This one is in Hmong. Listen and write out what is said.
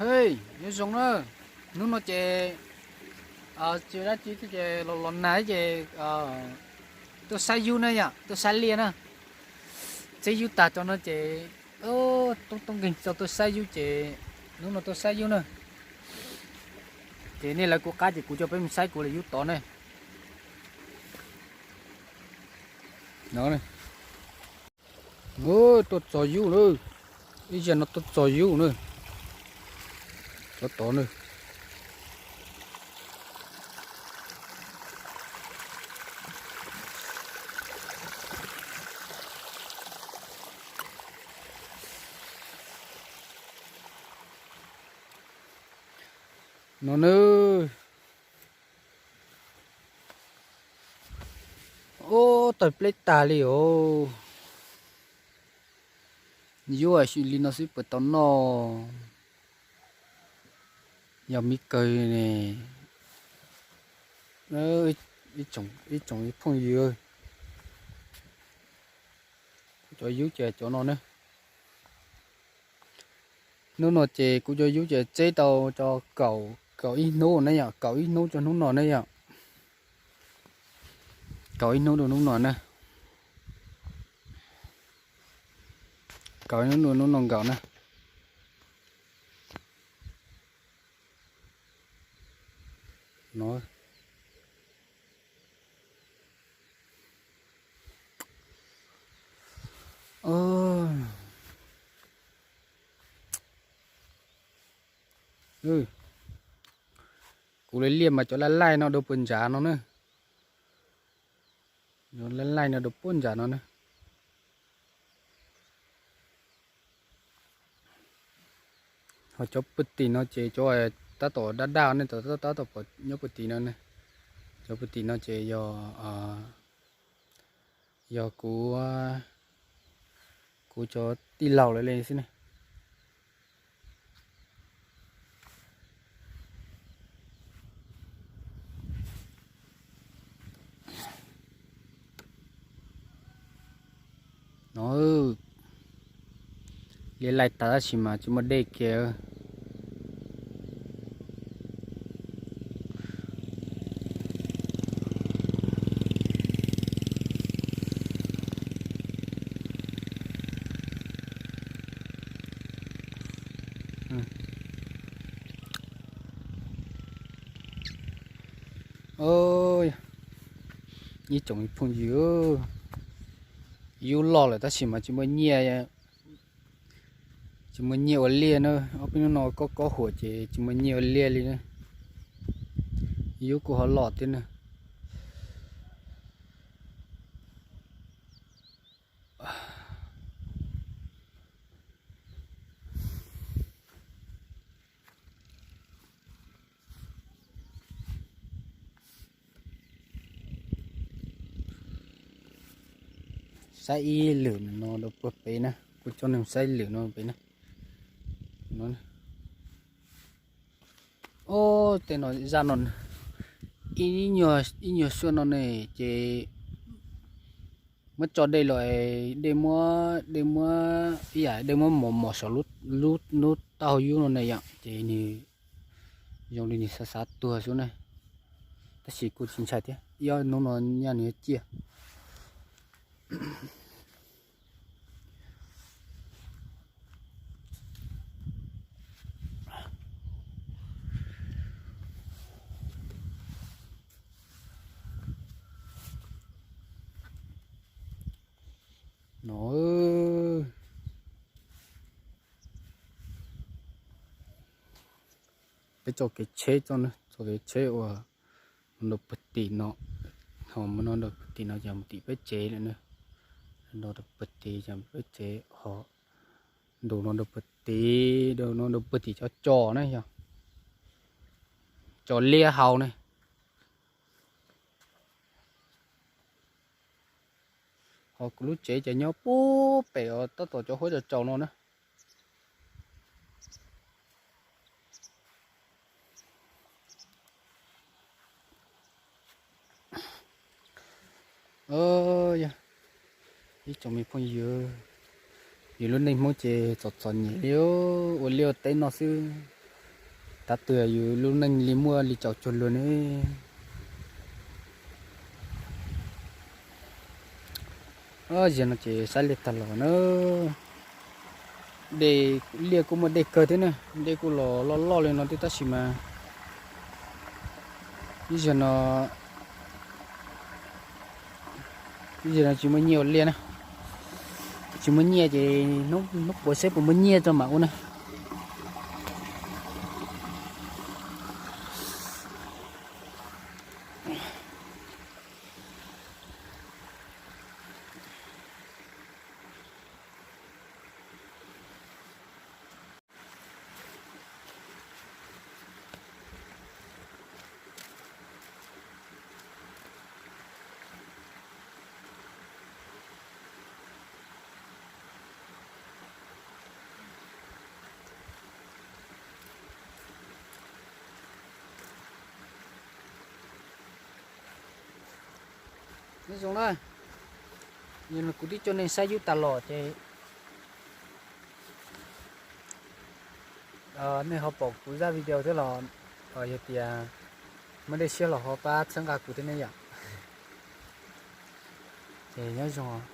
Ej, nyob zoo na, hnub no ces tsis dab tsi thiab ces los los nag ces tuaj saib yub na yom, tuaj saib liaj na. Txib yub tag tso no ces toob toob nkeeg tso tuaj saib yub ces hnub no tuaj saib yub na. Ces nej lawv kuv qab ces kuv coj peb mus saib kuv lawv yub tod ne. No, tuaj txog yub lawm, ib zaug no tuaj txog yub na, tod tod na. No na. Ub, tawg pleb tag li os. Yub xwb li no xwb puas tau noj? Yog miv kawg ne. Ib tsoom phooj ywg, kuv cov yub ces cov no ne. Hnub no ces kuv cov yub ces tseb tau tso kaum, kaum ib hnub ne yom, kaum ib hnub tso hnub no ne yom. Kaum ib hnub rau hnub no na. Kaum ib hnub rau hnub no nkaus na. No. Kuv li liaj mas cov laj laij no dua puag ntshav no na. Laj laij no dua puag ntshav no na. Ho cov puag tim no ces cov tab tom daj daj ne, tab tom pom nyob puag tim no ne. Cov puag tim no ces yog, yog kuv, kuv cov tij laug lawv li xwb ne. No, liaj laij tas tab sis mas tsis muaj dej kiag. Ib tsoom phooj ywg, yub loj lawm tab sis mas tsis muaj nyiaj, tsis muaj nyiaj ua liaj na. Ob peb hnub no kob kob huam ces tsis muaj nyiaj ua liaj li na. Yub kuj ho loj thiab na. Saib ib lwm no rau puag pem na, kuv coj nej saib lwm no pem na. Ob, tej no zaj no, ib nyuag suab no ne ces muab tso dej los, dej muab, dej muab ib yam dej muab mos mos saum lub, lub taub hau yub no ne yom, ces nws zoo li nws xav xav tuag xwb na. Tab sis kuj tsis ntshai thiab, ib ob hnub no nyaj nws yuav ciaj. No, peb tso kev tsheb tso, tso kev tsheb uas nrau puag tim no, ho mus no nrau puag tim no ces mus tim peb tsev lawm na. Nrau puag tim ces peb tsev ho, nrau no nrau puag tim, nrau no nrau puag tim cov tso na yog, tso liab hau ne. Ho kuv lub tsev ces nyob puag pem tab tom cov huab cov tsaus no na. Yog ib tsoom me phooj ywg, yus lub neej Hmoob ces txom txom nyem li, ua liaj ua teb noj xwb. Tab twg yus lub neej li muaj li tsaus cuag luag ne. Zaum no ces saib liaj tag los na. Dej, liaj kuj muaj dej kawg thiab na, dej kuj los loj loj li no thiab tab sis mas ib zaug no, ib zaug no tsis muaj nyiaj ua liaj na. Tsis muaj nyiaj ces hnub puas seb puas muaj nyiaj tso mam ua na. Nyob zoo na, kuv twb coj nej saib yub tas los ces nej ho pom kuv zaj video thiab los yog tias muaj dej siab los ho pab txhawb nqa kuv thiab ne yom. Ces nyob zoo.